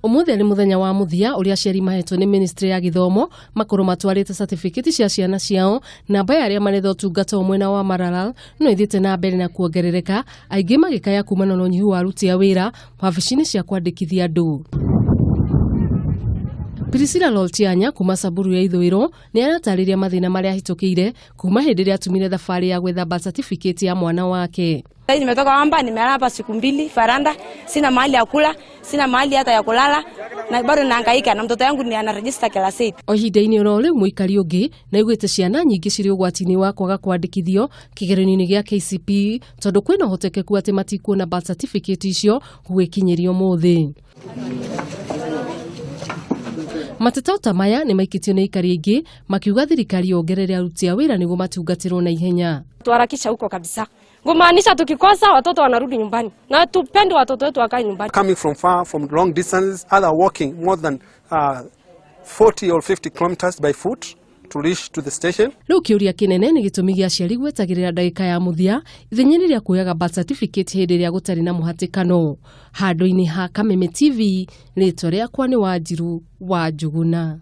Ũmũthĩ arĩ mũthenya wa mũthia ũrĩa aciari mahetwo nĩ ministry ya gĩthomo makorwo matwarĩte certificate cia ciana ciao. Namba ya arĩa maretha ũtungata ũyũ mwena wa Maralal no ĩthiĩte na mbere na kuongerereka, aingĩ magĩkaya kumana na ũnyihu wa aruti a wĩra wabici-inĩ cia kwandĩkithia andũ. Priscilla Loltianya kuma Samburu ya Ithũĩro nĩ aratarĩria mathĩna marĩa ahĩtũkĩire kuma hĩndĩ ĩrĩa atumire thabarĩ ya gwetha birth certificate ya mwana wake. Sasa nimetoka Wamba, nimelala hapa siku mbili faranda, sina mahali ya kula, sina mahali hata ya kulala na bado nahangaika na mtoto yangu ni ana register class 8. O ihinda-inĩ oro rĩu, mũikari ũngĩ nĩ augĩte ciana nyingĩ cirĩ ũgwati-inĩ wa kwaga kwandĩkithio kĩgeranio-inĩ gĩa KCPE tondũ kwĩna ũhotekeku atĩ matikuona birth certificate icio gũgĩkinyĩria ũmũthĩ. Mateta ta maya nĩ maikĩtio nĩ aikari aingĩ makiuga thirikari yongerere aruti a wĩra nĩguo matungatĩrwo na ihenya. Tuharakisha huko kabisa, kumaanisha tukikosa watoto wanarudi nyumbani, na hatupendi watoto wetu wakae nyumbani. Coming from far, from long distances, other walking more than 40 or 50 kilometers by foot to reach to the station. Rĩu kĩũria kĩnene nĩ gĩtũmi gĩa aciari gwetagĩrĩra ndagĩka ya mũthia ithenya-inĩ rĩa kuoyaga birth certificate hĩndĩ ĩrĩa gũtarĩ na mũhatĩkano. Handũ-inĩ ha Kameme TV, rĩtwa rĩakwa nĩ Wanjiru wa Njuguna.